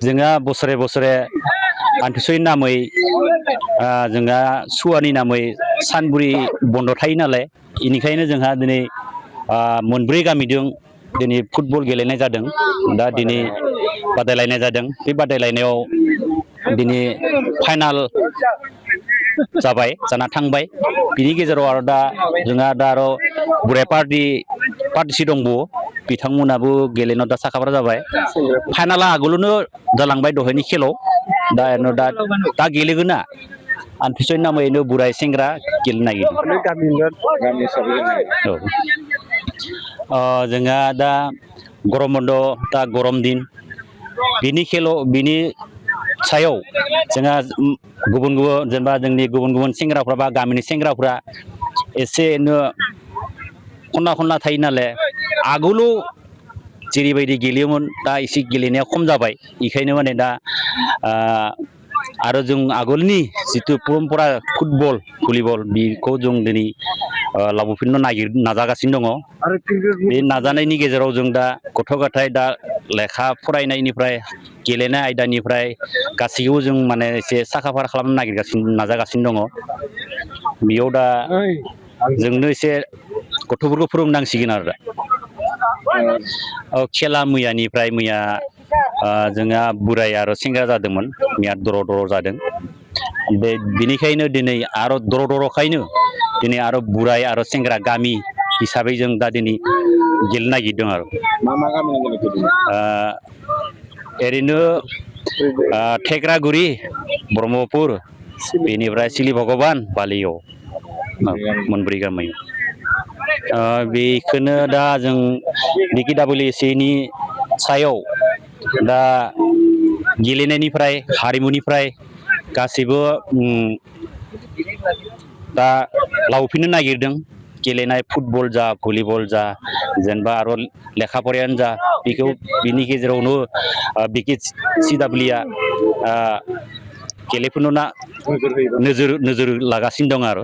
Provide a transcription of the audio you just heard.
जोंहा बोसोरे बोसोरे आमथिसुवानि नामै जोंहा सुवानि नामै सानबुरि बन्द' थायो नालाय बेनिखायनो जोंहा दिनै मोनब्रै गामिजों दिनै फुटबल गेलेनाय जादों दा दिनै बादायलायनाय जादों बे बादायलायनायाव दिनै फाइनाल जाबाय जाना थांबाय बिनि गेजेराव आरो दा जोंहा दा आरो बोराइ पार्टि दंबावो बिथांमोनाबो गेलेनायाव दा साखाफारा जाबाय फाइनाला आगोलावनो जालांबाय दहायनि खेलाव दा गेलेगोन ना आमथिसुवानि नामैनो बोराय सेंग्रा गेलेनो नागिरदों जोंहा दा गरम बन्द दा गरम दिन बिनि सायाव जोंहा गुबुन गुबुन जेनेबा जोंनि गुबुन गुबुन सेंग्राफ्रा बा गामिनि सेंग्राफ्रा एसेनो खना खनला थायो नालाय आगोलाव जेरैबायदि गेलेयोमोन दा एसे गेलेनाया खम जाबाय बेखायनो माने दा आरो जों आगोलनि जिथु परम्परा फुटबल भलिबल बेखौ जों दिनै लाबोफिननो नाजागासिनो दङ बे नाजानायनि गेजेराव जों दा गथ' गथाय दा लेखा फरायनायनिफ्राय गेलेनाय आयदानिफ्राय गासैखौबो जों माने एसे साखा फारा खालामनो नाजागासिनो दङ बेयाव दा जोंनो एसे गथ'फोरखौ फोरोंनांसिगोन आरो दा खेला मैया जोंहा बोराय आरो सेंग्रा जादोंमोन मैया दर' जादों बेनिखायनो दिनै आरो दर'खायनो दिनै आरो बोराय आरो सेंग्रा गामि हिसाबै जों दा दिनै गेलेनो नागिरदों आरो ओरैनो थेग्रागुरि ब्रह्मपुर बेनिफ्राय सिलि भगबान बालियाव मोनब्रै गामियाव बेखौनो दा जों BKWSAनि सायाव दा गेलेनायनिफ्राय हारिमुनिफ्राय गासैबो दा लाबोफिननो नागिरदों गेलेनाय फुटबल जा भलिबल जा जेनेबा आरो लेखा फरायानो जा बेखौ बिनि गेजेरावनो BKCWA गेलेफिननो नोजोर लागासिनो दं आरो